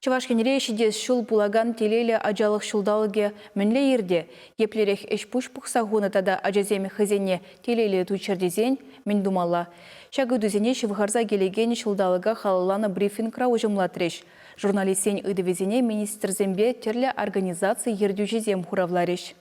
Чӑваш Енре ҫитес ҫул пулакан телейлӗ ачалӑх ҫулталӑкӗ мӗнле иртӗ? Еплерех ӗҫ-пуҫ пӑхса хунӑ тата ачасем хӑйсене телейлӗ туйччӑр тесен мӗн тумалла? Ҫак ыйтусене ҫывхарса килекен ҫулталӑка халалланӑ брифингра уҫӑмлатрӗҫ. Журналистсен ыйтӑвӗсене министрсемпе тӗрлӗ организаци ертӳҫисем хуравларӗҫ.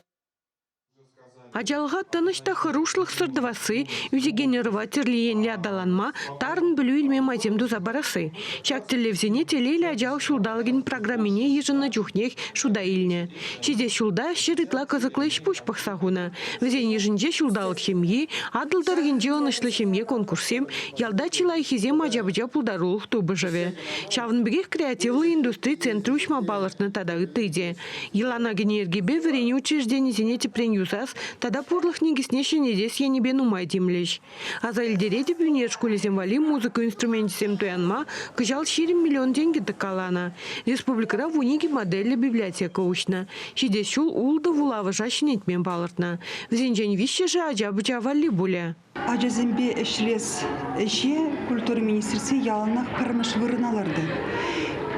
Ачалӑха тӑнӑҫ та хӑрушлӑхсӑр тӑвасси, ӳсекен ӑрӑва тӗрлӗ енлӗ аталанма, тарӑн пӗлӳ илме майсем туса парасси. Ҫак тӗллевсене телейлӗ ачалӑх ҫулталӑкӗн программине йышӑннӑ чухнех шута илнӗ. Ҫитес ҫулта 100 ытла кӑсӑклӑ ӗҫ-пуҫ пӑхса хунӑ. Вӗсен йышӗнче ҫулталӑк ҫемйи, Атӑл тӑрӑхӗнчи ӑнӑҫлӑ ҫемье конкурссем, ялта чи лайӑххисем ача-пӑча пултарулӑх тупӑшӑвӗ. Ҫавӑн пекех креативлӑ индустри центрӗ уҫма палӑртнӑ тата ытти те. Йӑлана кӗнӗ йӗркепе вӗренӳ учрежденисене тӗпрен юсас тата пурлӑх никӗсне ҫӗнетес енӗпе нумай тимлӗҫ. Аса илтеретӗп, ӳнер шкулӗсем валли музыка инструменчӗсем туянма кӑҫал 20 миллион тенкӗ тӑккаланӑ. Республикӑра 12 модельлӗ библиотека уҫнӑ. Ҫитес ҫул ултӑ вулавӑша ҫӗнетме палӑртнӑ. Вӗсенчен виҫҫӗшӗ ача-пӑча валли пулӗ. Ачасемпе ӗҫлес ӗҫе культура министерстви яланах пӗрремӗш вырӑна лартать.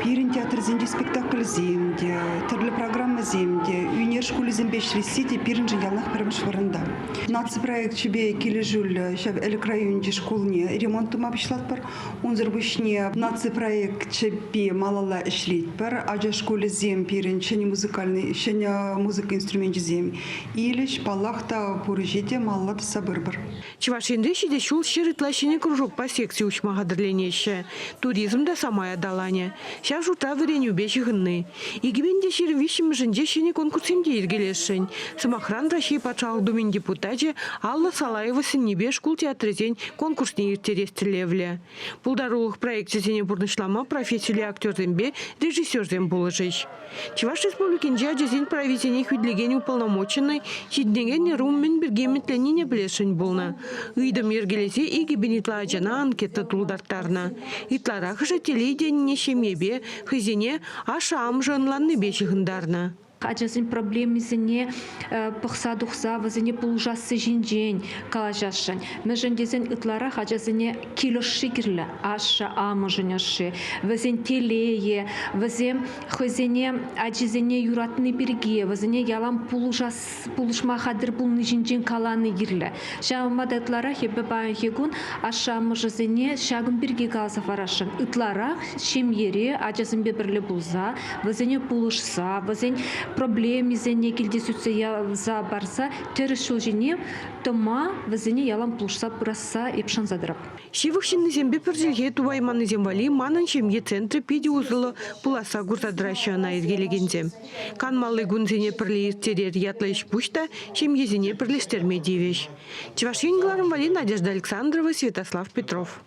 Пирӗн театрсенчи спектакльсем те, тӗрлӗ программӑсем те, ӳнер шкулӗсемпе ӗҫлесси те пирӗншӗн яланах пӗрремӗш вырӑнта. Наци проекчӗпе килӗшӳллӗ ҫав Элӗк районӗнчи шкулне ремонт тума пуҫлатпӑр. Унсӑр пуҫне наци проекчӗпе малалла ӗҫлетпӗр. Ача шкулӗсем пирӗн ҫӗнӗ музыкальный, ҫӗнӗ музыка инструменчӗсем илӗҫ. Паллах та, пур ӗҫе те малалла тӑсса пырӑпӑр. Чӑваш Енре ҫитес ҫул 100 ытла ҫӗнӗ кружокпа секци уҫма хатӗрленеҫҫӗ. Туризм та самай аталанӗ. Ҫав шутра вӗренӳпе ҫыхӑнни. 2023-мӗшӗнче ҫӗнӗ конкурссем те йӗркелесшӗн. Сӑмахран, Раҫҫей Патшалӑх Думин депутачӗ Алла Салаева сӗннипе шкул театрӗсен конкурсне ирттерес тӗллевлӗ. Пултарулӑх проекчӗсене пурнӑҫлама профессиллӗ актерсемпе режиссерсем пулӑшӗҫ. Чӑваш Республикинчи ачасен прависене хӳтӗлекен уполномоченнӑй ҫитӗнекен ӑру мӗн пирки ӗмӗтленнине пӗлесшӗн пулнӑ. Ыйтӑм йӗркелесе 2000 ытла ачана анкета тултарттарнӑ. Ытларахӑшӗ телей тенине ҫемьепе, хӑйсене ашшӗ-амӑшӗ ӑнланнипе ҫыхӑнтарнӑ. Ачасен проблемисене пӑхса тухса вӗсене пулӑшасси ҫинчен калаҫасшӑн. Мӗншӗн тесен ытларах ачасене кил ӑшши кирлӗ, ашшӗ-амӑшӗн ӑшши, вӗсен телейӗ, вӗсем хӑйсене ачисене юратни пирки, вӗсене ялан пулӑшас, пулӑшма хатӗр пулни ҫинчен калани кирлӗ. Ҫавӑнпа та ытларах эпӗ паянхи кун ашшӗ-амӑшӗсене ҫакӑн пирки каласа парасшӑн. Ытларах ҫемьере ачасемпе пӗрле пулса, вӗсене пулӑшса, вӗсен проблемисене килте сӳтсе явса парса тӗрӗс ҫул ҫине тӑма вӗсене ялан пулӑшса пырасса эп шанса тӑрап. Ҫывӑх ҫыннисемпе пӗр чӗлхе тупайманнисем валли манӑн ҫемье центрӗ питӗ усӑллӑ пуласса курса тӑраҫҫӗ ӑна йӗркелекенсем. Канмалли кунсене пӗрле ирттерер ятлӑ ӗҫ-пуҫ та ҫемьесене пӗрлештерме тивӗҫ. Чӑваш Ен кӑларӑм валли Надежда Александрова, Святослав Петров.